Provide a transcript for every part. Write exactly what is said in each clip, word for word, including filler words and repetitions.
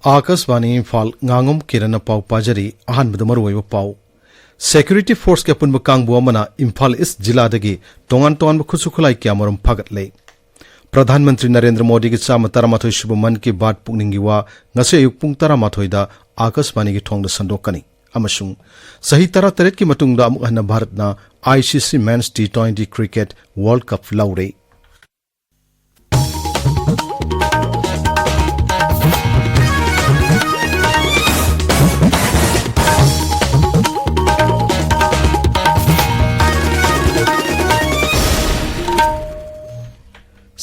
ꯑꯥꯀꯥꯁꯕꯥꯅꯤ ꯏꯝꯐꯥꯜ, ꯉꯥꯉꯣꯝ ꯀꯤꯔꯟꯅ ꯄꯥꯎ ꯄꯥꯖꯔꯤ꯫ ꯑꯍꯥꯟꯕꯗ ꯃꯔꯨꯑꯣꯏꯕ ꯄꯥꯎ꯫ ꯁꯦꯀ꯭ꯌꯨꯔꯤꯇꯤ ꯐꯣꯔꯁꯀꯤ ꯑꯄꯨꯟꯕ ꯀꯥꯡꯕꯨ ꯑꯃꯅ ꯏꯝꯐꯥꯜ ꯏꯁ ꯖꯤꯂꯥꯗꯒꯤ ꯇꯣꯉꯥꯟ ꯇꯣꯉꯥꯟꯕ ꯈꯨꯠꯁꯨ ꯈꯨꯠꯂꯥꯏ ꯀꯌꯥꯃꯔꯨꯝ ꯐꯥꯒꯠꯂꯦ꯫ ꯄ꯭ꯔꯙꯥꯟ ꯃꯟꯇ꯭ꯔꯤ ꯅꯔꯦꯟꯗ꯭ꯔ ꯃꯣꯗꯤꯒꯤ ꯆꯥꯝꯃ ꯇꯔꯥꯃꯥꯊꯣꯏ ꯁꯨꯕ ꯃꯟ ꯀꯤ ꯕꯥꯠ ꯄꯨꯛꯅꯤꯡꯒꯤ ꯋꯥ ꯉꯁꯤ ꯑꯌꯨꯛ ꯄꯨꯡ ꯇꯔꯥꯃꯥꯊꯣꯏꯗ ꯑꯥꯀꯥꯁꯕꯥꯅꯤꯒꯤ ꯊꯣꯡꯗ ꯁꯟꯗꯣꯛꯀꯅꯤ꯫ ꯑꯃꯁꯨꯡ ꯆꯍꯤ ꯇꯔꯥꯇꯔꯦꯠꯀꯤ ꯃꯇꯨꯡꯗ ꯑꯃꯨꯛ ꯍꯟꯅ ꯚꯥꯔꯠꯅ ICC Men's T twenty Cricket World Cup ꯂꯧꯔꯦ꯫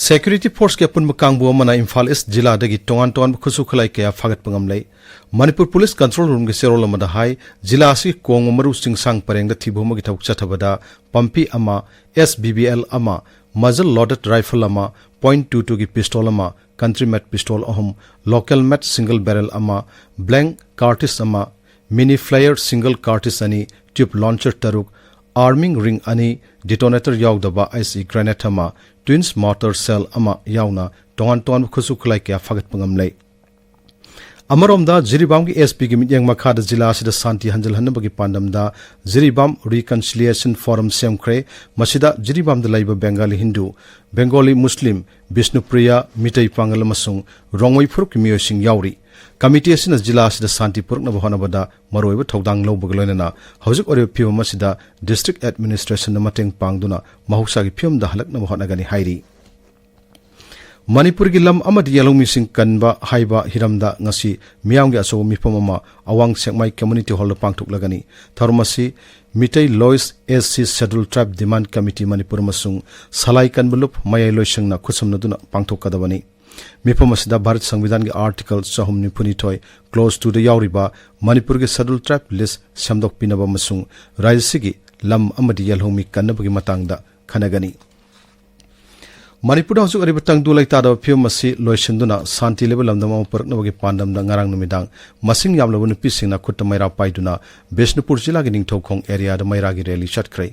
ꯁꯦꯀ꯭ꯌꯨꯔꯤꯇꯤ ꯐꯣꯔꯁꯀꯤ ꯑꯄꯨꯟꯕ ꯀꯥꯡꯕꯨ ꯑꯃꯅ ꯏꯝꯐꯥꯜ ꯏꯁ ꯖꯤꯂꯥꯗꯒꯤ ꯇꯣꯉꯥꯟ ꯇꯣꯉꯥꯟꯕ ꯈꯨꯠꯁꯨ ꯈꯨꯠꯂꯥꯏ ꯀꯌꯥ ꯐꯥꯒꯠꯄ ꯉꯝꯂꯦ꯫ ꯃꯅꯤꯄꯨꯔ ꯄꯨꯂꯤꯁ ꯀꯟꯇ꯭ꯔꯣꯜ ꯔꯨꯝꯒꯤ ꯆꯦꯔꯣꯜ ꯑꯃꯗ ꯍꯥꯏ, ꯖꯤꯂꯥ ꯑꯁꯤꯒꯤ ꯀꯣꯡꯕ ꯃꯔꯨ ꯆꯤꯡꯁꯥꯡ ꯄꯔꯦꯡꯗ ꯊꯤꯕ ꯍꯨꯝꯕꯒꯤ ꯊꯕꯛ ꯆꯠꯊꯕꯗ ꯄꯝꯄꯤ ꯑꯃ, SBBL ꯑꯃ, muzzle loaded rifle ꯑꯃ, point two two ꯒꯤ pistol ꯑꯃ, country made pistol ꯑꯍꯨꯝ, local made single barrel ꯑꯃ, blank cartridge ꯑꯃ, mini flare single cartridge ꯑꯅꯤ, tube launcher ꯇꯔꯨꯛ, arming ring ꯑꯅꯤ, detonator ꯌꯥꯎꯗꯕ ICE grenade ꯑꯃ, twins mortar shell ꯑꯃ ꯌꯥꯎꯅ ꯇꯣꯉꯥꯟ ꯇꯣꯉꯥꯟꯕ ꯈꯨꯠꯁꯨ ꯈꯨꯠꯂꯥꯏ ꯀꯌꯥ ꯐꯥꯒꯠꯄ ꯉꯝꯂꯦ꯫ ꯑꯃꯔꯣꯝꯗ, ꯖꯤꯔꯤꯕꯥꯝꯒꯤ SPꯒꯤ ꯃꯤꯠꯌꯦꯡ ꯃꯈꯥꯗ ꯖꯤꯂꯥ ꯑꯁꯤꯗ ꯁꯥꯟꯇꯤ ꯍꯟꯖꯤꯜꯍꯟꯅꯕꯒꯤ ꯄꯥꯟꯗꯝꯗ ꯖꯤꯔꯤꯕꯥꯝ Reconciliation Forum ꯁꯦꯝꯈ꯭ꯔꯦ꯫ ꯃꯁꯤꯗ ꯖꯤꯔꯤꯕꯥꯝꯗ ꯂꯩꯕ ꯕꯦꯡꯒꯥꯂꯤ ꯍꯤꯟꯗꯨ, ꯕꯦꯡꯒꯣꯂꯤ ꯃꯨꯁꯂꯤꯝ, ꯕꯤꯁꯅꯨꯄ꯭ꯔꯤꯌꯥ, ꯃꯤꯇꯩ ꯄꯥꯉꯜ ꯑꯃꯁꯨꯡ ꯔꯣꯡꯃꯩ ꯐꯨꯔꯨꯞꯀꯤ ꯃꯤꯑꯣꯏꯁꯤꯡ ꯌꯥꯎꯔꯤ꯫ ꯀꯃꯤꯇꯤ ꯑꯁꯤꯅ ꯖꯤꯂꯥ ꯑꯁꯤꯗ ꯁꯥꯟꯇꯤ ꯄꯨꯔꯛꯅꯕ ꯍꯣꯠꯅꯕꯗ ꯃꯔꯨꯑꯣꯏꯕ ꯊꯧꯗꯥꯡ ꯂꯧꯕꯒ ꯂꯣꯏꯅꯅ ꯍꯧꯖꯤꯛ ꯑꯣꯏꯔꯤꯕ ꯐꯤꯕꯝ ꯑꯁꯤꯗ district administrationꯅ ꯃꯇꯦꯡ ꯄꯥꯡꯗꯨꯅ ꯃꯍꯧꯁꯥꯒꯤ ꯐꯤꯕꯝꯗ ꯍꯜꯂꯛꯅꯕ ꯍꯣꯠꯅꯒꯅꯤ ꯍꯥꯏꯔꯤ꯫ ꯃꯅꯤꯄꯨꯔꯒꯤ ꯂꯝ ꯑꯃꯗꯤ ꯌꯦꯜꯍꯧꯃꯤꯁꯤꯡ ꯀꯟꯕ ꯍꯥꯏꯕ ꯍꯤꯔꯝꯗ ꯉꯁꯤ ꯃꯤꯌꯥꯝꯒꯤ ꯑꯆꯧꯕ ꯃꯤꯐꯝ ꯑꯃ ꯑꯋꯥꯡ ꯁꯦꯛꯃꯥꯏ Community Hallꯗ ꯄꯥꯡꯊꯣꯛꯂꯒꯅꯤ꯫ ꯊꯧꯔꯝ ꯑꯁꯤ Meitei ꯂꯣꯏꯁ SC Scheduled Tribe Demand Committee Manipur ꯑꯃꯁꯨꯡ ꯁꯂꯥꯏ ꯀꯟꯕ ꯂꯨꯞ ꯃꯌꯥꯏ ꯂꯣꯏꯁꯪꯅ ꯈꯨꯠꯁꯝꯅꯗꯨꯅ ꯄꯥꯡꯊꯣꯛꯀꯗꯕꯅꯤ꯫ ꯃꯤꯐꯝ ꯑꯁꯤꯗ ꯚꯥꯔꯠ ꯁꯪꯕꯤꯙꯥꯟꯒꯤ Article ꯆꯍꯨꯝ ꯅꯤꯐꯨꯅꯤꯊꯣꯏ, Clause twoꯗ ꯌꯥꯎꯔꯤꯕ ꯃꯅꯤꯄꯨꯔꯒꯤ Scheduled Tribe list ꯁꯦꯝꯗꯣꯛꯄꯤꯅꯕ ꯑꯃꯁꯨꯡ ꯔꯥꯖ꯭ꯌꯁꯤꯒꯤ ꯂꯝ ꯑꯃꯗꯤ ꯌꯦꯜꯍꯧꯃꯤ ꯀꯟꯅꯕꯒꯤ ꯃꯇꯥꯡꯗ ꯈꯟꯅꯒꯅꯤ꯫ ꯃꯅꯤꯄꯨꯔꯗ ꯍꯧꯖꯤꯛ ꯑꯣꯏꯔꯤꯕ ꯇꯪꯗꯨ ꯂꯩꯇꯥꯗꯕ ꯐꯤꯕꯝ ꯑꯁꯤ ꯂꯣꯏꯁꯤꯟꯗꯨꯅ ꯁꯥꯟꯇꯤ ꯂꯩꯕ ꯂꯝꯗꯝ ꯑꯃ ꯄꯨꯔꯛꯅꯕꯒꯤ ꯄꯥꯟꯗꯝꯗ ꯉꯔꯥꯡ ꯅꯨꯃꯤꯗꯥꯡ ꯃꯁꯤꯡ ꯌꯥꯝꯂꯕ ꯅꯨꯄꯤꯁꯤꯡꯅ ꯈꯨꯠꯇ ꯃꯩꯔꯥ ꯄꯥꯏꯗꯨꯅ ꯕꯤꯁꯅꯨꯄꯨꯔ ꯖꯤꯂꯥꯒꯤ ꯅꯤꯡꯊꯧꯈꯣꯡ ꯑꯦꯔꯤꯌꯥꯗ ꯃꯩꯔꯥꯒꯤ ꯔꯦꯂꯤ ꯆꯠꯈ꯭ꯔꯦ꯫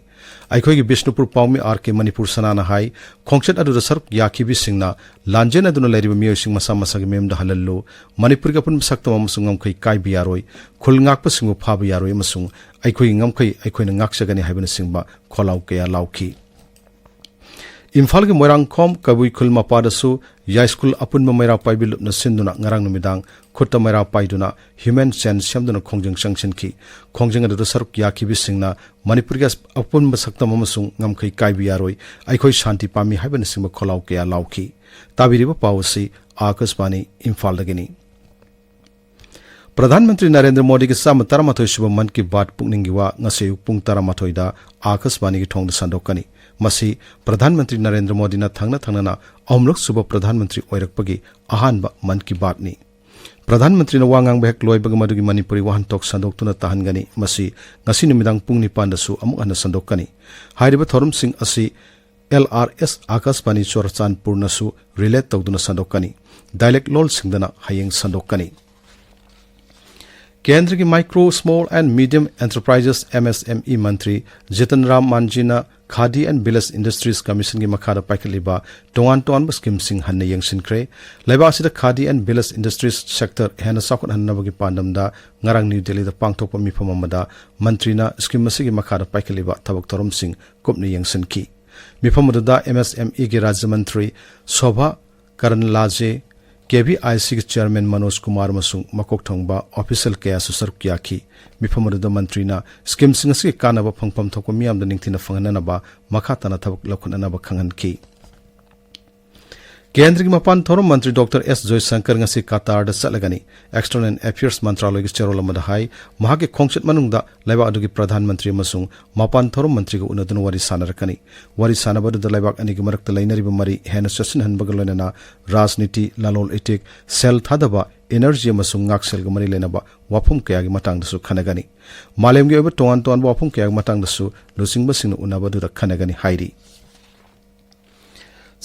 ꯑꯩꯈꯣꯏꯒꯤ ꯕꯤꯁꯅꯨꯄꯨꯔ ꯄꯥꯎꯃꯤ ꯑꯥꯔ ꯀꯦ ꯃꯅꯤꯄꯨꯔ ꯁꯅꯥꯅ ꯍꯥꯏ, ꯈꯣꯡꯆꯠ ꯑꯗꯨꯗ ꯁꯔꯨꯛ ꯌꯥꯈꯤꯕꯁꯤꯡꯅ ꯂꯥꯟꯖꯦꯟ ꯑꯗꯨꯅ ꯂꯩꯔꯤꯕ ꯃꯤꯑꯣꯏꯁꯤꯡ ꯃꯁꯥ ꯃꯁꯥꯒꯤ ꯃꯌꯨꯝꯗ ꯍꯜꯍꯜꯂꯨ, ꯃꯅꯤꯄꯨꯔꯒꯤ ꯑꯄꯨꯟꯕ ꯁꯛꯇꯝ ꯑꯃꯁꯨꯡ ꯉꯝꯈꯩ ꯀꯥꯏꯕ ꯌꯥꯔꯣꯏ, ꯈꯨꯜ ꯉꯥꯛꯄꯁꯤꯡꯕꯨ ꯐꯥꯕ ꯌꯥꯔꯣꯏ ꯑꯃꯁꯨꯡ ꯑꯩꯈꯣꯏꯒꯤ ꯉꯝꯈꯩ ꯑꯩꯈꯣꯏꯅ ꯉꯥꯛꯆꯒꯅꯤ ꯍꯥꯏꯕꯅꯆꯤꯡꯕ ꯈꯣꯜꯂꯥꯎ ꯀꯌꯥ ꯂꯥꯎꯈꯤ꯫ ꯏꯝꯐꯥꯜꯒꯤ ꯃꯣꯏꯔꯥꯡꯈꯣꯝ ꯀꯕꯨꯏ ꯈꯨꯜ ꯃꯄꯥꯗꯁꯨ ꯌꯥꯏꯁ꯭ꯀꯨꯜ ꯑꯄꯨꯟꯕ ꯃꯩꯔꯥ ꯄꯥꯏꯕꯤ ꯂꯨꯞꯅ ꯁꯤꯟꯗꯨꯅ ꯉꯔꯥꯡ ꯅꯨꯃꯤꯗꯥꯡ ꯈꯨꯠꯇ ꯃꯩꯔꯥ ꯄꯥꯏꯗꯨꯅ human chain ꯁꯦꯝꯗꯨꯅ ꯈꯣꯡꯖꯪ ꯆꯪꯁꯤꯟꯈꯤ꯫ ꯈꯣꯡꯖꯪ ꯑꯗꯨꯗ ꯁꯔꯨꯛ ꯌꯥꯈꯤꯕꯁꯤꯡꯅ ꯃꯅꯤꯄꯨꯔꯒꯤ ꯑꯄꯨꯟꯕ ꯁꯛꯇꯝ ꯑꯃꯁꯨꯡ ꯉꯝꯈꯩ ꯀꯥꯏꯕ ꯌꯥꯔꯣꯏ, ꯑꯩꯈꯣꯏ ꯁꯥꯟꯇꯤ ꯄꯥꯝꯃꯤ ꯍꯥꯏꯕꯅꯆꯤꯡꯕ ꯈꯣꯜꯂꯥꯎ ꯀꯌꯥ ꯂꯥꯎꯈꯤ꯫ ꯇꯥꯕꯤꯔꯤꯕ ꯄꯥꯎ ꯑꯁꯤ ꯑꯥꯀꯥꯁꯕꯥꯅꯤ ꯏꯝꯐꯥꯜꯗꯒꯤꯅꯤ꯫ ꯄ꯭ꯔꯙꯥꯟ ꯃꯟꯇ꯭ꯔꯤ ꯅꯔꯦꯟꯗ꯭ꯔ ꯃꯣꯗꯤꯒꯤ ꯆꯥꯝꯃ ꯇꯔꯥꯃꯥꯊꯣꯏ ꯁꯨꯕ ꯃꯟ ꯀꯤ ꯕꯥꯠ ꯄꯨꯛꯅꯤꯡꯒꯤ ꯋꯥ ꯉꯁꯤ ꯑꯌꯨꯛ ꯄꯨꯡ ꯇꯔꯥꯃꯥꯊꯣꯏꯗ ꯑꯥꯀꯥꯁꯕꯥꯅꯤꯒꯤ ꯊꯣꯡꯗ ꯁꯟꯗꯣꯛꯀꯅꯤ꯫ ꯃꯁꯤ ꯄ꯭ꯔꯙꯥꯟ ꯃꯟꯇ꯭ꯔꯤ ꯅꯔꯦꯟꯗ꯭ꯔ ꯃꯣꯗꯤꯅ ꯊꯪꯅ ꯊꯪꯅꯅ ꯑꯍꯨꯝꯂꯛ ꯁꯨꯕ ꯄ꯭ꯔꯙꯥꯟ ꯃꯟꯇ꯭ꯔꯤ ꯑꯣꯏꯔꯛꯄꯒꯤ ꯑꯍꯥꯟꯕ ꯃꯟ ꯀꯤ ꯕꯥꯠꯅꯤ꯫ ꯄ꯭ꯔꯙꯥꯟ ꯃꯟꯇ꯭ꯔꯤꯅ ꯋꯥ ꯉꯥꯡꯕ ꯍꯦꯛ ꯂꯣꯏꯕꯒ ꯃꯗꯨꯒꯤ ꯃꯅꯤꯄꯨꯔꯤ ꯋꯥꯍꯟꯊꯣꯛ ꯁꯟꯗꯣꯛꯇꯨꯅ ꯇꯥꯍꯟꯒꯅꯤ꯫ ꯃꯁꯤ ꯉꯁꯤ ꯅꯨꯃꯤꯗꯥꯡ ꯄꯨꯡ ꯅꯤꯄꯥꯟꯗꯁꯨ ꯑꯃꯨꯛ ꯍꯟꯅ ꯁꯟꯗꯣꯛꯀꯅꯤ꯫ ꯍꯥꯏꯔꯤꯕ ꯊꯧꯔꯝꯁꯤꯡ ꯑꯁꯤ ꯑꯦꯜ ꯑꯥꯔ ꯑꯦꯁ ꯑꯥꯀꯥꯁꯕꯥꯅꯤ ꯆꯨꯔꯥꯆꯥꯟꯄꯨꯔꯅꯁꯨ ꯔꯤꯂꯦ ꯇꯧꯗꯨꯅ ꯁꯟꯗꯣꯛꯀꯅꯤ꯫ ꯗꯥꯏꯂꯦꯛ ꯂꯣꯜꯁꯤꯡꯗꯅ ꯍꯌꯦꯡ ꯁꯟꯗꯣꯛꯀꯅꯤ꯫ ꯀꯦꯟꯗ꯭ꯔꯒꯤ Micro, Small and Medium Enterprises, M S M E, Mantri Jitan Ram ꯃꯥꯟꯖꯤꯅ Khadi and Village Industries Commissionꯒꯤ ꯃꯈꯥꯗ ꯄꯥꯏꯈꯠꯂꯤꯕ ꯇꯣꯉꯥꯟ ꯇꯣꯉꯥꯟꯕ ꯁ꯭ꯀꯤꯝꯁꯤꯡ ꯍꯟꯅ ꯌꯦꯡꯁꯤꯟꯈ꯭ꯔꯦ꯫ ꯂꯩꯕꯥꯛ ꯑꯁꯤꯗ Khadi and Village Industries sector ꯍꯦꯟꯅ ꯆꯥꯎꯈꯠꯍꯟꯅꯕꯒꯤ ꯄꯥꯟꯗꯝꯗ ꯉꯔꯥꯡ ꯅ꯭ꯌꯨ ꯗꯦꯜꯂꯤꯗ ꯄꯥꯡꯊꯣꯛꯄ ꯃꯤꯐꯝ ꯑꯃꯗ ꯃꯟꯇ꯭ꯔꯤꯅ ꯁ꯭ꯀꯤꯝ ꯑꯁꯤꯒꯤ ꯃꯈꯥꯗ ꯄꯥꯏꯈꯠꯂꯤꯕ ꯊꯕꯛ ꯊꯧꯔꯝꯁꯤꯡ ꯀꯨꯞꯅ ꯌꯦꯡꯁꯤꯟꯈꯤ꯫ ꯃꯤꯐꯝ ꯑꯗꯨꯗ M S M Eꯒꯤ ꯔꯥꯖ꯭ꯌ ꯃꯟꯇ꯭ꯔꯤ ꯁꯣꯚꯥ ꯀꯔꯟꯂꯥꯖꯦ, ꯀꯦ ꯚꯤ ꯑꯥꯏ ꯁꯤꯒꯤ ꯆꯤꯌꯔꯃꯦꯟ ꯃꯅꯣꯖ ꯀꯨꯃꯥꯔ ꯑꯃꯁꯨꯡ ꯃꯀꯣꯛ ꯊꯣꯡꯕ ꯑꯣꯐꯤꯁꯤꯌꯦꯜ ꯀꯌꯥꯁꯨ ꯁꯔꯨꯛ ꯌꯥꯈꯤ꯫ ꯃꯤꯐꯝ ꯑꯗꯨꯗ ꯃꯟꯇ꯭ꯔꯤꯅ ꯁ꯭ꯀꯤꯝꯁꯤꯡ ꯑꯁꯤꯒꯤ ꯀꯥꯟꯅꯕ ꯐꯪꯐꯝ ꯊꯣꯛꯄ ꯃꯤꯌꯥꯝꯗ ꯅꯤꯡꯊꯤꯅ ꯐꯪꯍꯟꯅꯅꯕ ꯃꯈꯥ ꯇꯥꯅ ꯊꯕꯛ ꯂꯧꯈꯠꯅꯅꯕ ꯈꯪꯍꯟꯈꯤ꯫ ꯀꯦꯟꯗ꯭ꯔꯒꯤ ꯃꯄꯥꯟ ꯊꯧꯔꯝ ꯃꯟꯇ꯭ꯔꯤ ꯗꯣꯛꯇꯔ ꯑꯦꯁ ꯖꯣꯏꯁꯪꯀꯔ ꯉꯁꯤ ꯀꯇꯥꯔꯗ ꯆꯠꯂꯒꯅꯤ꯫ ꯑꯦꯛꯁꯇꯔꯅꯦꯜ ꯑꯦꯐꯤꯌꯔꯁ ꯃꯟꯇ꯭ꯔꯥꯂꯣꯏꯒꯤ ꯆꯦꯔꯣꯜ ꯑꯃꯗ ꯍꯥꯏ, ꯃꯍꯥꯛꯀꯤ ꯈꯣꯡꯆꯠ ꯃꯅꯨꯡꯗ ꯂꯩꯕꯥꯛ ꯑꯗꯨꯒꯤ ꯄ꯭ꯔꯙꯥꯟ ꯃꯟꯇ꯭ꯔꯤ ꯑꯃꯁꯨꯡ ꯃꯄꯥꯟ ꯊꯧꯔꯝ ꯃꯟꯇ꯭ꯔꯤꯒ ꯎꯅꯗꯨꯅ ꯋꯥꯔꯤ ꯁꯥꯟꯅꯔꯛꯀꯅꯤ꯫ ꯋꯥꯔꯤ ꯁꯥꯟꯅꯕ ꯑꯗꯨꯗ ꯂꯩꯕꯥꯛ ꯑꯅꯤꯒꯤ ꯃꯔꯛꯇ ꯂꯩꯅꯔꯤꯕ ꯃꯔꯤ ꯍꯦꯟꯅ ꯆꯦꯠꯁꯤꯟꯍꯟꯕꯒ ꯂꯣꯏꯅꯅ ꯔꯥꯖꯅꯤꯇꯤ, ꯂꯂꯣꯟ ꯏꯇꯤꯛ, ꯁꯦꯜ ꯊꯥꯗꯕ, ꯏꯅꯔꯖꯤ ꯑꯃꯁꯨꯡ ꯉꯥꯛꯁꯦꯜꯒ ꯃꯔꯤ ꯂꯩꯅꯕ ꯋꯥꯐꯝ ꯀꯌꯥꯒꯤ ꯃꯇꯥꯡꯗꯁꯨ ꯈꯟꯅꯒꯅꯤ꯫ ꯃꯥꯂꯦꯝꯒꯤ ꯑꯣꯏꯕ ꯇꯣꯉꯥꯟ ꯇꯣꯉꯥꯟꯕ ꯋꯥꯐꯝ ꯀꯌꯥꯒꯤ ꯃꯇꯥꯡꯗꯁꯨ ꯂꯨꯆꯤꯡꯕꯁꯤꯡꯅ ꯎꯅꯕ ꯑꯗꯨꯗ ꯈꯟꯅꯒꯅꯤ ꯍꯥꯏꯔꯤ꯫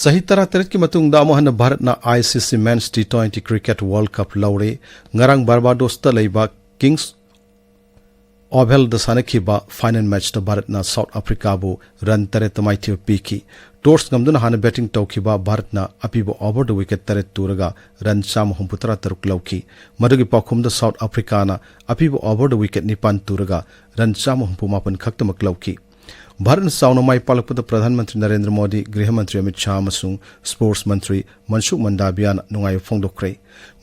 ꯆꯍꯤ ꯇꯔꯥꯇꯔꯦꯠꯀꯤ ꯃꯇꯨꯡꯗ ꯑꯃꯨꯛ ꯍꯟꯅ ꯚꯥꯔꯠꯅ ICC Men's T twenty Cricket World Cup ꯂꯧꯔꯦ꯫ ꯉꯔꯥꯡ ꯕꯥꯔꯕꯥꯗꯣꯁꯇ ꯂꯩꯕ ꯀꯤꯡꯁ ꯑꯣꯚꯦꯜꯗ ꯁꯥꯟꯅꯈꯤꯕ ꯐꯥꯏꯅꯦꯜ ꯃꯦꯆꯇ ꯚꯥꯔꯠꯅ ꯁꯥꯎꯠ ꯑꯐ꯭ꯔꯤꯀꯥꯕꯨ ꯔꯟ ꯇꯔꯦꯠꯇ ꯃꯥꯏꯊꯤꯕ ꯄꯤꯈꯤ꯫ ꯇꯣꯁ ꯉꯝꯗꯨꯅ ꯍꯥꯟꯅ ꯕꯦꯇꯤꯡ ꯇꯧꯈꯤꯕ ꯚꯥꯔꯠꯅ ꯑꯄꯤꯕ ꯑꯣꯚꯔꯗ ꯋꯤꯀꯦꯠ ꯇꯔꯦꯠ ꯇꯨꯔꯒ ꯔꯟ ꯆꯥꯝꯃ ꯍꯨꯝꯐꯨꯇꯔꯥ ꯇꯔꯨꯛ ꯂꯧꯈꯤ꯫ ꯃꯗꯨꯒꯤ ꯄꯥꯎꯈꯨꯝꯗ ꯁꯥꯎꯠ ꯑꯐ꯭ꯔꯤꯀꯥꯅ ꯑꯄꯤꯕ ꯑꯣꯚꯔꯗ ꯋꯤꯀꯦꯠ ꯅꯤꯄꯥꯟ ꯇꯨꯔꯒ ꯔꯟ ꯆꯥꯝꯃ ꯍꯨꯝꯐꯨ ꯃꯥꯄꯟ ꯈꯛꯇꯃꯛ ꯂꯧꯈꯤ꯫ ꯚꯥꯔꯠꯅ ꯆꯥꯎꯅ ꯃꯥꯏ ꯄꯥꯛꯂꯛꯄꯗ ꯄ꯭ꯔꯙꯥꯟ ꯃꯟꯇ꯭ꯔꯤ ꯅꯔꯦꯟꯗ꯭ꯔ ꯃꯣꯗꯤ, ꯒ꯭ꯔꯤꯍ ꯃꯟꯇ꯭ꯔꯤ ꯑꯃꯤꯠ ꯁꯥꯍ ꯑꯃꯁꯨꯡ ꯁ꯭ꯄꯣꯔꯠꯁ ꯃꯟꯇ꯭ꯔꯤ ꯃꯟꯁꯨꯈ ꯃꯟꯗꯥꯕꯤꯌꯥꯅ ꯅꯨꯡꯉꯥꯏꯕ ꯐꯣꯡꯗꯣꯛꯈ꯭ꯔꯦ꯫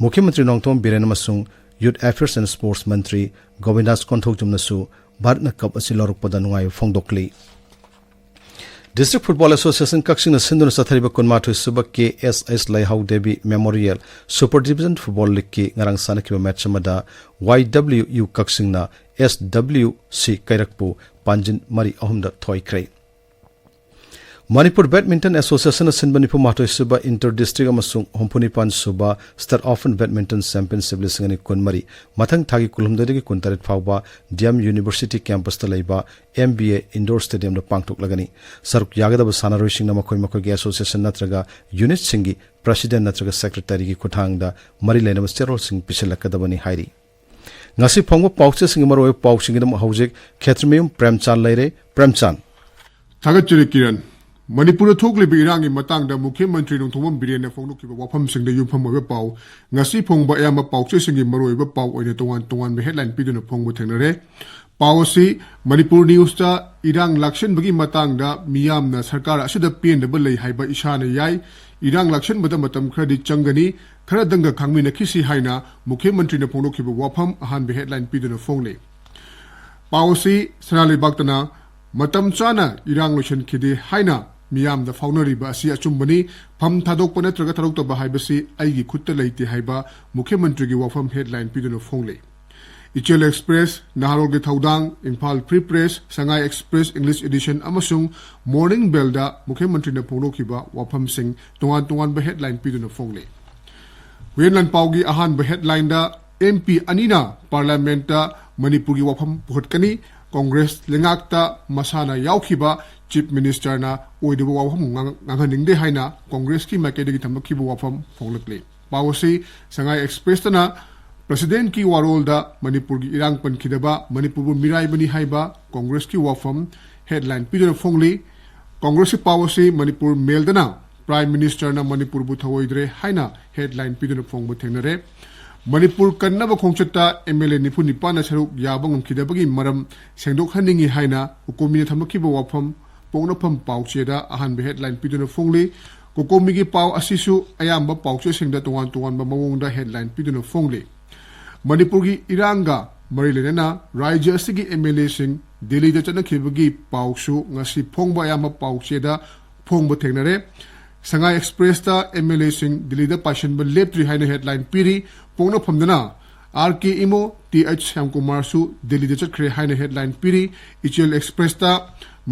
ꯃꯨꯈ꯭ꯌ ꯃꯟꯇ꯭ꯔꯤ ꯅꯣꯡꯊꯣꯝ ꯕꯤꯔꯦꯟ ꯑꯃꯁꯨꯡ ꯌꯨꯊ ꯑꯦꯐꯤꯌꯔꯁ ꯑꯦꯟ ꯁ꯭ꯄꯣꯔꯠꯁ ꯃꯟꯇ꯭ꯔꯤ ꯒꯣꯕꯤꯟꯗꯥꯁ ꯀꯣꯟꯊꯧꯖꯝꯅꯁꯨ ꯚꯥꯔꯠꯅ ꯀꯞ ꯑꯁꯤ ꯂꯧꯔꯛꯄꯗ ꯅꯨꯡꯉꯥꯏꯕ ꯐꯣꯡꯗꯣꯛꯂꯤ꯫ ꯗꯤꯁꯇ꯭ꯔꯤꯛ ꯐꯨꯠꯕꯣꯜ ꯑꯦꯁꯣꯁꯤꯌꯦꯁꯟ ꯀꯛꯆꯤꯡꯅ ꯁꯤꯟꯗꯨꯅ ꯆꯠꯊꯔꯤꯕ ꯀꯨꯟꯃꯥꯊꯣꯏ ꯁꯨꯕ ꯀꯦ S S Leihao Devi memorial super division football ꯂꯤꯒꯀꯤ ꯉꯔꯥꯡ ꯁꯥꯟꯅꯈꯤꯕ ꯃꯦꯆ ꯑꯃꯗ ꯋꯥꯏ ꯗꯕ꯭ꯂꯤꯎ ꯌꯨ ꯀꯛꯆꯤꯡꯅ ꯑꯦꯁ ꯗꯕ꯭ꯂꯤꯎ ꯁꯤ ꯀꯩꯔꯛꯄꯨ ꯄꯥꯟꯖꯤꯟ ꯃꯔꯤ ꯑꯍꯨꯝꯗ ꯊꯣꯏꯈ꯭ꯔꯦ꯫ ꯃꯅꯤꯄꯨꯔ ꯕꯦꯗꯃꯤꯟꯇꯟ ꯑꯦꯁꯣꯁꯤꯌꯦꯁꯟꯅ ꯁꯤꯟꯕ ꯅꯤꯐꯨ ꯃꯥꯊꯣꯏ ꯁꯨꯕ ꯏꯟꯇꯔ ꯗꯤꯁꯇ꯭ꯔꯤꯛ ꯑꯃꯁꯨꯡ ꯍꯨꯝꯐꯨ ꯅꯤꯄꯥꯟ ꯁꯨꯕ ꯁ꯭ꯇꯦꯠ ꯑꯣꯄꯟ ꯕꯦꯗꯃꯤꯟꯇꯟ ꯆꯦꯝꯄꯤꯌꯟꯁꯤꯞ ꯂꯤꯁꯤꯡ ꯑꯅꯤ ꯀꯨꯟꯃꯔꯤ ꯃꯊꯪ ꯊꯥꯒꯤ ꯀꯨꯟꯍꯨꯝꯗꯣꯏꯗꯒꯤ ꯀꯨꯟꯇꯔꯦꯠ ꯐꯥꯎꯕ ꯗꯤ ꯑꯦꯝ ꯌꯨꯅꯤꯚꯔꯁꯤꯇꯤ ꯀꯦꯝꯄꯁꯇ ꯂꯩꯕ ꯑꯦꯝ ꯕꯤ ꯑꯦ ꯏꯟꯗꯣꯔ ꯁ꯭ꯇꯦꯗꯤꯌꯝꯗ ꯄꯥꯡꯊꯣꯛꯂꯒꯅꯤ꯫ ꯁꯔꯨꯛ ꯌꯥꯒꯗꯕ ꯁꯥꯟꯅꯔꯣꯏꯁꯤꯡꯅ ꯃꯈꯣꯏ ꯃꯈꯣꯏꯒꯤ ꯑꯦꯁꯣꯁꯤꯌꯦꯁꯟ ꯅꯠꯇ꯭ꯔꯒ ꯌꯨꯅꯤꯠꯁꯤꯡꯒꯤ ꯄ꯭ꯔꯁꯤꯗꯦꯟ ꯅꯠꯇ꯭ꯔꯒ ꯁꯦꯀ꯭ꯔꯦꯇꯔꯤꯒꯤ ꯈꯨꯠꯊꯥꯡꯗ ꯃꯔꯤ ꯂꯩꯅꯕ ꯆꯦꯔꯣꯜꯁꯤꯡ ꯄꯤꯁꯤꯜꯂꯛꯀꯗꯕꯅꯤ ꯍꯥꯏꯔꯤ꯫ ꯉꯁꯤ ꯐꯣꯡꯕ ꯄꯥꯎꯆꯦꯁꯤꯡꯒꯤ ꯃꯔꯨꯑꯣꯏꯕ ꯄꯥꯎꯁꯤꯡꯒꯤꯗꯃꯛ ꯍꯧꯖꯤꯛ ꯈꯦꯇ꯭ꯔꯤꯃꯌꯨꯝ ꯄ꯭ꯔꯦꯝꯆꯥꯟ ꯂꯩꯔꯦ꯫ ꯄ꯭ꯔꯦꯝꯆꯥꯟ꯫ ꯊꯥꯒꯠꯆꯔꯤ ꯀꯤꯔꯟ꯫ ꯃꯅꯤꯄꯨꯔꯗ ꯊꯣꯛꯂꯤꯕ ꯏꯔꯥꯡꯒꯤ ꯃꯇꯥꯡꯗ ꯃꯨꯈ꯭ꯌ ꯃꯟꯇ꯭ꯔꯤ ꯅꯣꯡꯊꯣꯝꯕꯝ ꯕꯤꯔꯦꯟꯅ ꯐꯣꯡꯗꯣꯛꯈꯤꯕ ꯋꯥꯐꯝꯁꯤꯡꯗ ꯌꯨꯝꯐꯝ ꯑꯣꯏꯕ ꯄꯥꯎ꯫ ꯉꯁꯤ ꯐꯣꯡꯕ ꯑꯌꯥꯝꯕ ꯄꯥꯎꯆꯦꯁꯤꯡꯒꯤ ꯃꯔꯨꯑꯣꯏꯕ ꯄꯥꯎ ꯑꯣꯏꯅ ꯇꯣꯉꯥꯟ ꯇꯣꯉꯥꯟꯕ ꯍꯦꯗꯂꯥꯏꯟ ꯄꯤꯗꯨꯅ ꯐꯣꯡꯕ ꯊꯦꯡꯅꯔꯦ꯫ ꯄꯥꯎ ꯑꯁꯤ ꯃꯅꯤꯄꯨꯔ ꯅ꯭ꯌꯨꯁꯇ ꯏꯔꯥꯡ ꯂꯥꯛꯁꯤꯟꯕꯒꯤ ꯃꯇꯥꯡꯗ ꯃꯤꯌꯥꯝꯅ ꯁꯔꯀꯥꯔ ꯑꯁꯤꯗ ꯄꯦꯟꯗꯕ ꯂꯩ ꯍꯥꯏꯕ ꯏꯁꯥꯅ ꯌꯥꯏ꯫ ꯏꯔꯥꯡ ꯂꯥꯛꯁꯤꯟꯕꯗ ꯃꯇꯝ ꯈꯔꯗꯤ ꯆꯪꯒꯅꯤ, ꯈꯔꯗꯪꯒ ꯈꯥꯡꯃꯤꯟꯅꯈꯤꯁꯤ ꯍꯥꯏꯅ ꯃꯨꯈ꯭ꯌ ꯃꯟꯇ꯭ꯔꯤꯅ ꯐꯣꯡꯗꯣꯛꯈꯤꯕ ꯋꯥꯐꯝ ꯑꯍꯥꯟꯕ ꯍꯦꯗꯂꯥꯏꯟ ꯄꯤꯗꯨꯅ ꯐꯣꯡꯂꯤ꯫ ꯄꯥꯎ ꯑꯁꯤ ꯁꯅꯥ ꯂꯩꯕꯥꯛꯇꯅ ꯃꯇꯝ ꯆꯥꯅ ꯏꯔꯥꯡ ꯂꯣꯏꯁꯤꯟꯈꯤꯗꯦ ꯍꯥꯏꯅ ꯃꯤꯌꯥꯝꯗ ꯐꯥꯎꯅꯔꯤꯕ ꯑꯁꯤ ꯑꯆꯨꯝꯕꯅꯤ꯫ ꯐꯝ ꯊꯥꯗꯣꯛꯄ ꯅꯠꯇ꯭ꯔꯒ ꯊꯥꯗꯣꯛꯇꯕ ꯍꯥꯏꯕꯁꯤ ꯑꯩꯒꯤ ꯈꯨꯠꯇ ꯂꯩꯇꯦ ꯍꯥꯏꯕ ꯃꯨꯈ꯭ꯌ ꯃꯟꯇ꯭ꯔꯤꯒꯤ ꯋꯥꯐꯝ ꯍꯦꯗꯂꯥꯏꯟ ꯄꯤꯗꯨꯅ ꯐꯣꯡꯂꯤ꯫ ꯏꯆꯦꯜ ꯑꯦꯛꯁꯄ꯭ꯔꯦꯁ, ꯅꯍꯥꯔꯣꯜꯒꯤ ꯊꯧꯗꯥꯡ, ꯏꯝꯐꯥꯜ ꯐ꯭ꯔꯤ ꯄ꯭ꯔꯦꯁ, ꯁꯉꯥꯏ ꯑꯦꯛꯁꯄ꯭ꯔꯦꯁ ꯏꯪꯂꯤꯁ ꯏꯗꯤꯁꯟ ꯑꯃꯁꯨꯡ ꯃꯣꯔꯅꯤꯡ ꯕꯦꯜꯗ ꯃꯨꯈ꯭ꯌ ꯃꯟꯇ꯭ꯔꯤꯅ ꯐꯣꯡꯗꯣꯛꯈꯤꯕ ꯋꯥꯐꯝꯁꯤꯡ ꯇꯣꯉꯥꯟ ꯇꯣꯉꯥꯟꯕ ꯍꯦꯗꯂꯥꯏꯟ ꯄꯤꯗꯨꯅ ꯐꯣꯡꯂꯤ꯫ ꯍꯨꯏꯌꯦꯟ ꯂꯥꯟꯄꯥꯎꯒꯤ ꯑꯍꯥꯟꯕ ꯍꯦꯗꯂꯥꯏꯟꯗ ꯑꯦꯝ ꯄꯤ ꯑꯅꯤꯅ ꯄꯥꯔꯂꯤꯌꯥꯃꯦꯟꯠꯇ ꯃꯅꯤꯄꯨꯔꯒꯤ ꯋꯥꯐꯝ ꯄꯨꯈꯠꯀꯅꯤ꯫ ꯀꯣꯡꯒ꯭ꯔꯦꯁ ꯂꯩꯉꯥꯛꯇ ꯃꯁꯥꯅ ꯌꯥꯎꯈꯤꯕ ꯆꯤꯐ ꯃꯤꯅꯤꯁꯇꯔꯅ ꯑꯣꯏꯗꯕ ꯋꯥꯐꯝ ꯉꯥꯡ-, ꯉꯥꯡꯍꯟꯅꯤꯡꯗꯦ ꯍꯥꯏꯅ ꯀꯣꯡꯒ꯭ꯔꯦꯁꯀꯤ ꯃꯥꯏꯀꯩꯗꯒꯤ ꯊꯝꯂꯛꯈꯤꯕ ꯋꯥꯐꯝ ꯐꯣꯡꯂꯛꯂꯤ꯫ ꯄꯥꯎ ꯑꯁꯤ ꯁꯉꯥꯏ ꯑꯦꯛꯁꯄ꯭ꯔꯦꯁꯇꯅ ꯄ꯭ꯔꯁꯤꯗꯦꯟꯠꯀꯤ ꯋꯥꯔꯣꯜꯗ ꯃꯅꯤꯄꯨꯔꯒꯤ ꯏꯔꯥꯡ ꯄꯟꯈꯤꯗꯕ ꯃꯅꯤꯄꯨꯔꯕꯨ ꯃꯤꯔꯥꯏꯕꯅꯤ ꯍꯥꯏꯕ ꯀꯣꯡꯒ꯭ꯔꯦꯁꯀꯤ ꯋꯥꯐꯝ ꯍꯦꯗꯂꯥꯏꯟ ꯄꯤꯗꯨꯅ ꯐꯣꯡꯂꯤ꯫ ꯀꯣꯡꯒ꯭ꯔꯦꯁꯀꯤ ꯄꯥꯎ ꯑꯁꯤ ꯃꯅꯤꯄꯨꯔ ꯃꯦꯜꯗꯅ ꯄ꯭ꯔꯥꯏꯝ ꯃꯤꯅꯤꯁꯇꯔꯅ ꯃꯅꯤꯄꯨꯔꯕꯨ ꯊꯧꯑꯣꯏꯗ꯭ꯔꯦ ꯍꯥꯏꯅ ꯍꯦꯗꯂꯥꯏꯟ ꯄꯤꯗꯨꯅ ꯐꯣꯡꯕ ꯊꯦꯡꯅꯔꯦ꯫ ꯃꯅꯤꯄꯨꯔ ꯀꯟꯅꯕ ꯈꯣꯡꯆꯠꯇ ꯑꯦꯝ ꯑꯦꯜ ꯑꯦ ꯅꯤꯐꯨ ꯅꯤꯄꯥꯟꯅ ꯁꯔꯨꯛ ꯌꯥꯕ ꯉꯝꯈꯤꯗꯕꯒꯤ ꯃꯔꯝ ꯁꯦꯡꯗꯣꯛꯍꯟꯅꯤꯡꯏ ꯍꯥꯏꯅ ꯀꯣꯀꯣꯃꯤꯅ ꯊꯝꯂꯛꯈꯤꯕ ꯋꯥꯐꯝ ꯄꯣꯛꯅꯐꯝ ꯄꯥꯎꯆꯦꯗ ꯑꯍꯥꯟꯕ ꯍꯦꯗꯂꯥꯏꯟ ꯄꯤꯗꯨꯅ ꯐꯣꯡꯂꯤ꯫ ꯀꯣꯀꯣꯃꯤꯒꯤ ꯄꯥꯎ ꯑꯁꯤꯁꯨ ꯑꯌꯥꯝꯕ ꯄꯥꯎꯆꯦꯁꯤꯡꯗ ꯇꯣꯉꯥꯟ ꯇꯣꯉꯥꯟꯕ ꯃꯑꯣꯡꯗ ꯍꯦꯗꯂꯥꯏꯟ ꯄꯤꯗꯨꯅ ꯐꯣꯡꯂꯤ꯫ ꯃꯅꯤꯄꯨꯔꯒꯤ ꯏꯔꯥꯡꯒ ꯃꯔꯤ ꯂꯩꯅꯅ ꯔꯥꯖ꯭ꯌ ꯑꯁꯤꯒꯤ ꯑꯦꯝ ꯑꯦꯜ ꯑꯦꯁꯤꯡ ꯗꯤꯜꯂꯤꯗ ꯆꯠꯅꯈꯤꯕꯒꯤ ꯄꯥꯎꯁꯨ ꯉꯁꯤ ꯐꯣꯡꯕ ꯑꯌꯥꯝꯕ ꯄꯥꯎꯆꯦꯗ ꯐꯣꯡꯕ ꯊꯦꯡꯅꯔꯦ꯫ ꯁꯉꯥꯏ ꯑꯦꯛꯁꯄ꯭ꯔꯦꯁꯇ ꯑꯦꯝ ꯑꯦꯜ ꯑꯦꯁꯤꯡ ꯗꯤꯜꯂꯤꯗ ꯄꯥꯏꯁꯤꯟꯕ ꯂꯦꯞꯇ꯭ꯔꯤ ꯍꯥꯏꯅ ꯍꯦꯗꯂꯥꯏꯟ ꯄꯤꯔꯤ꯫ ꯄꯣꯛꯅꯐꯝꯗꯅ R K Imo, T H ꯁ꯭ꯌꯥꯝꯀꯨꯃꯥꯔꯁꯨ ꯗꯤꯜꯂꯤꯗ ꯆꯠꯈ꯭ꯔꯦ ꯍꯥꯏꯅ ꯍꯦꯗꯂꯥꯏꯟ ꯄꯤꯔꯤ꯫ ꯏꯆꯦꯜ ꯑꯦꯛꯁꯄ꯭ꯔꯦꯁꯇ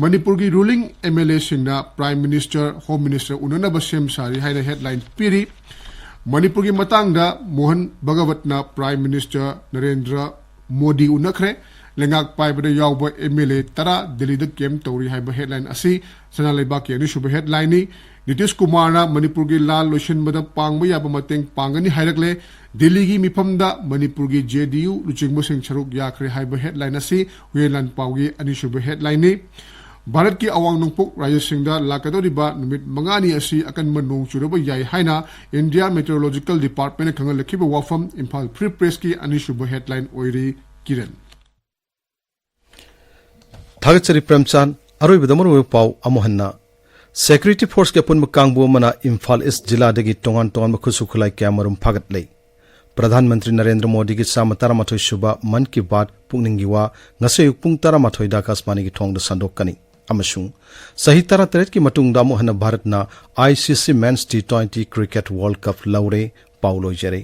ꯃꯅꯤꯄꯨꯔꯒꯤ ꯔꯨꯂꯤꯡ ꯑꯦꯝ ꯑꯦꯜ ꯑꯦꯁꯤꯡꯅ ꯄ꯭ꯔꯥꯏꯝ ꯃꯤꯅꯤꯁꯇꯔ, ꯍꯣꯝ ꯃꯤꯅꯤꯁꯇꯔ ꯎꯅꯅꯕ ꯁꯦꯝ ꯁꯥꯔꯤ ꯍꯥꯏꯅ ꯍꯦꯗꯂꯥꯏꯟ ꯄꯤꯔꯤ꯫ ꯃꯅꯤꯄꯨꯔꯒꯤ ꯃꯇꯥꯡꯗ ꯃꯣꯍꯟ ꯚꯒꯋꯠꯅ ꯄ꯭ꯔꯥꯏꯝ ꯃꯤꯅꯤꯁꯇꯔ ꯅꯔꯦꯟꯗ꯭ꯔ ꯃꯣꯗꯤ ꯎꯅꯈ꯭ꯔꯦ꯫ ꯂꯩꯉꯥꯛ ꯄꯥꯏꯕꯗ ꯌꯥꯎꯕ ꯑꯦꯝ ꯑꯦꯜ ꯑꯦ ꯇꯔꯥ ꯗꯤꯜꯂꯤꯗ ꯀꯦꯝꯞ ꯇꯧꯔꯤ ꯍꯥꯏꯕ ꯍꯦꯗꯂꯥꯏꯟ ꯑꯁꯤ ꯁꯅꯥ ꯂꯩꯕꯥꯛꯀꯤ ꯑꯅꯤꯁꯨꯕ ꯍꯦꯗꯂꯥꯏꯟꯅꯤ꯫ ꯅꯤꯇꯤꯁ ꯀꯨꯃꯥꯔꯅ ꯃꯅꯤꯄꯨꯔꯒꯤ ꯂꯥꯟ ꯂꯣꯏꯁꯤꯟꯕꯗ ꯄꯥꯡꯕ ꯌꯥꯕ ꯃꯇꯦꯡ ꯄꯥꯡꯒꯅꯤ ꯍꯥꯏꯔꯛꯂꯦ꯫ ꯗꯤꯜꯂꯤꯒꯤ ꯃꯤꯐꯝꯗ ꯃꯅꯤꯄꯨꯔꯒꯤ ꯖꯦ ꯗꯤ ꯌꯨ ꯂꯨꯆꯤꯡꯕꯁꯤꯡ ꯁꯔꯨꯛ ꯌꯥꯈ꯭ꯔꯦ ꯍꯥꯏꯕ ꯍꯦꯗꯂꯥꯏꯟ ꯑꯁꯤ ꯍꯨꯌꯦꯟ ꯂꯥꯟꯄꯥꯎꯒꯤ ꯑꯅꯤꯁꯨꯕ ꯍꯦꯗꯂꯥꯏꯟꯅꯤ꯫ ꯚꯥꯔꯠꯀꯤ ꯑꯋꯥꯡ ꯅꯣꯡꯄꯣꯛ ꯔꯥꯖ꯭ꯌꯁꯤꯡꯗ ꯂꯥꯛꯀꯗꯧꯔꯤꯕ ꯅꯨꯃꯤꯠ ꯃꯉꯥꯅꯤ ꯑꯁꯤ ꯑꯀꯟꯕ ꯅꯣꯡ ꯆꯨꯔꯕ ꯌꯥꯏ ꯍꯥꯏꯅ ꯏꯟꯗꯤꯌꯥ ꯃꯦꯇꯤꯑꯣꯔꯣꯂꯣꯖꯤꯀꯦꯜ ꯗꯤꯄꯥꯔꯠꯃꯦꯟꯠꯅ ꯈꯪꯍꯜꯂꯛꯈꯤꯕ ꯋꯥꯐꯝ ꯏꯝꯐꯥꯜ ꯐ꯭ꯔꯤ ꯄ꯭ꯔꯦꯁꯀꯤ ꯑꯅꯤꯁꯨꯕ ꯍꯦꯗꯂꯥꯏꯟ ꯑꯣꯏꯔꯤ꯫ ꯀꯤꯔꯟ꯫ ꯊꯥꯒꯠꯆꯔꯤ ꯄ꯭ꯔꯦꯝꯆꯥꯟ꯫ ꯑꯔꯣꯏꯕꯗ ꯃꯔꯨꯑꯣꯏꯕ ꯄꯥꯎ ꯑꯃꯨꯛ ꯍꯟꯅ꯫ ꯁꯦꯀ꯭ꯌꯨꯔꯤꯇꯤ ꯐꯣꯔꯁꯀꯤ ꯑꯄꯨꯟꯕ ꯀꯥꯡꯕꯨ ꯑꯃꯅ ꯏꯝꯐꯥꯜ ꯏꯁ ꯖꯤꯂꯥꯗꯒꯤ ꯇꯣꯉꯥꯟ ꯇꯣꯉꯥꯟꯕ ꯈꯨꯠꯁꯨ ꯈꯨꯠꯂꯥꯏ ꯀꯌꯥꯃꯔꯨꯝ ꯐꯥꯒꯠꯂꯦ꯫ ꯄ꯭ꯔꯙꯥꯟ ꯃꯟꯇ꯭ꯔꯤ ꯅꯔꯦꯟꯗ꯭ꯔ ꯃꯣꯗꯤꯒꯤ ꯆꯥꯝꯃ ꯇꯔꯥꯃꯥꯊꯣꯏ ꯁꯨꯕ ꯃꯟ ꯀꯤ ꯕꯥꯠ ꯄꯨꯛꯅꯤꯡꯒꯤ ꯋꯥ ꯉꯁꯤ ꯑꯌꯨꯛ ꯄꯨꯡ ꯇꯔꯥꯃꯥꯊꯣꯏꯗ ꯑꯀꯥꯁꯕꯥꯅꯤꯒꯤ ꯊꯣꯡꯗ ꯁꯟꯗꯣꯛꯀꯅꯤ꯫ ꯑꯃꯁꯨꯡ ꯆꯍꯤ ꯇꯔꯥꯇꯔꯦꯠꯀꯤ ꯃꯇꯨꯡꯗ ꯑꯃꯨꯛ ꯍꯟꯅ ꯚꯥꯔꯠꯅ I C C men's T twenty cricket world cup ꯂꯧꯔꯦ꯫ ꯄꯥꯎ ꯂꯣꯏꯖꯔꯦ꯫